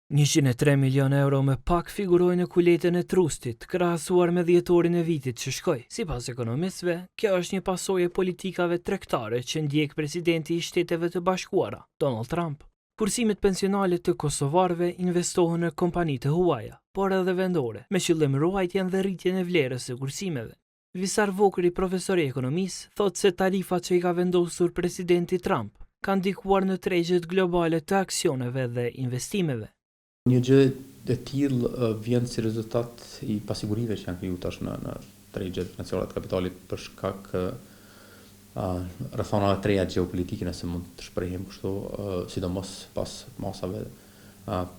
103 milionë euro më pak figurojnë në kuletën e Trustit, krahasuar me dhjetorin e vitit që shkoi. Sipas ekonomistëve, kjo është një pasojë e politikave tregtare që ndjek presidenti i Shteteve të Bashkuara, Donald Trump. Kursimet pensionale të kosovarëve investohen në kompani të huaja, por edhe vendore, me qëllim ruajtjen dhe rritjen e vlerës së kursimeve. Visar Vokrri, profesor i ekonomisë, thotë se tarifat që i ka vendosur presidenti Trump kanë ndikuar në tregjet globale të aksioneve dhe investimeve. Një gjë e tillë vjen si rezultat i pasigurive që janë krijuar tash në në tregjet financiare të kapitalit për shkak rrethanave të reja gjeopolitike, nëse mund të shprehem kështu, sidomos pas masave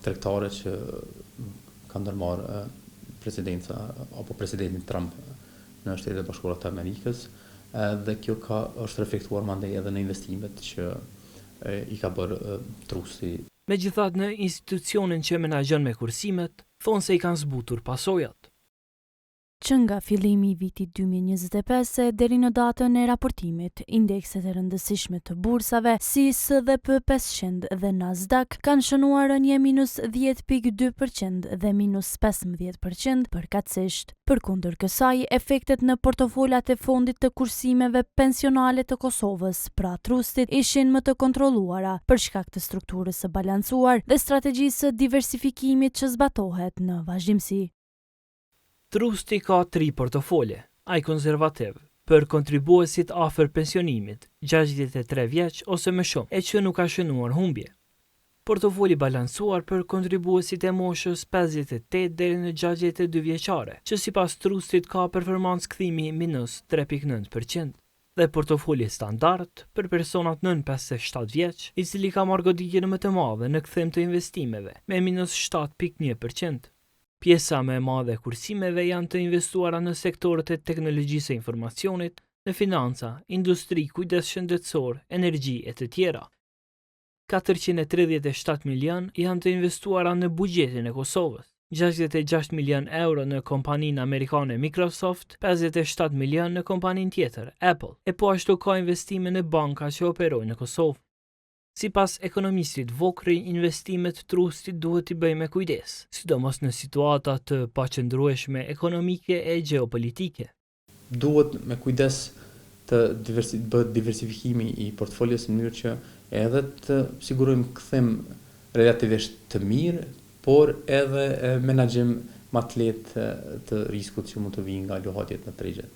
tregtare që ka ndërmarrë presidenca apo presidenti Trump në Shtetet e Bashkuara të Amerikës, dhe kjo ka është reflektuar mandej edhe në investimet që i ka bërë Trusti. Megjithatë në institucionin që menaxhon me kursimet, thonë se i kanë zbutur pasojat. Që nga fillimi i vitit 2025 e deri në datën e raportimit, indekset e rëndësishme të bursave si S&P 500 dhe Nasdaq kanë shënuar rënie minus 10.2% dhe minus 15% përkatësisht. Përkundër kësaj, efektet në portofolat e fondit të kursimeve pensionale të Kosovës, pra Trustit, ishin më të kontrolluara për shkak të strukturës së balancuar dhe strategjisë së diversifikimit që zbatohet në vazhdimësi. Trusti ka tri portofole, ai konservativ, për kontribuesit afër pensionimit, 63 vjeç ose më shumë, e që nuk ka shënuar humbje. Portofoli balancuar për kontribuesit e moshës 58 deri në 62 vjeçare, që sipas Trustit ka performancë kthimi minus 3.9%, dhe portofoli standard për personat nën 57 vjeç, i cili ka marrë goditjen më të madhe në kthim të investimeve, me minus 7.1%. Pjesa më e madhe e kursimeve janë të investuara në sektorët e teknologjisë së informacionit, në financa, industri, kujdes shëndetësor, energji e të tjera. 437 milion janë të investuara në buxhetin e Kosovës, 66 milion euro në kompaninë amerikane Microsoft, 57 milion në kompaninë tjetër, Apple, e po ashtu ka investime në banka që operojnë në Kosovë. Sipas ekonomistit Vokrri, investimet Trusti duhet t'i bëjë me kujdes, sidomos në situata të paqëndrueshme ekonomike e gjeopolitike. Duhet me kujdes të diversi, bëhet diversifikimi i portfolios në mënyrë që edhe të sigurojmë kthim relativisht të mirë, por edhe menaxhim më të lehtë të riskut që mund të vijë nga luhatjet në tregje.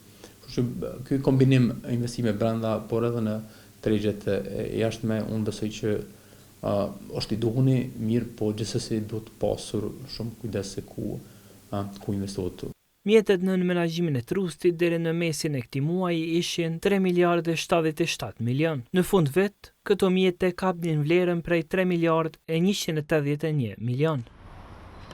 Kështu që ky kombinim investime brenda, por edhe në tregjet e jashtme, unë besoj që uh, është i duhuni, mirë, po gjithsesi duhet pasur shumë kujdes se ku uh, ku investohet. Mjetet nën menaxhimin e Trustit deri në mesin e këtij muaji ishin 3 miliardë e 77 milion. Në fund vit, këto mjete kapnin vlerën prej 3 miliardë e 181 milion.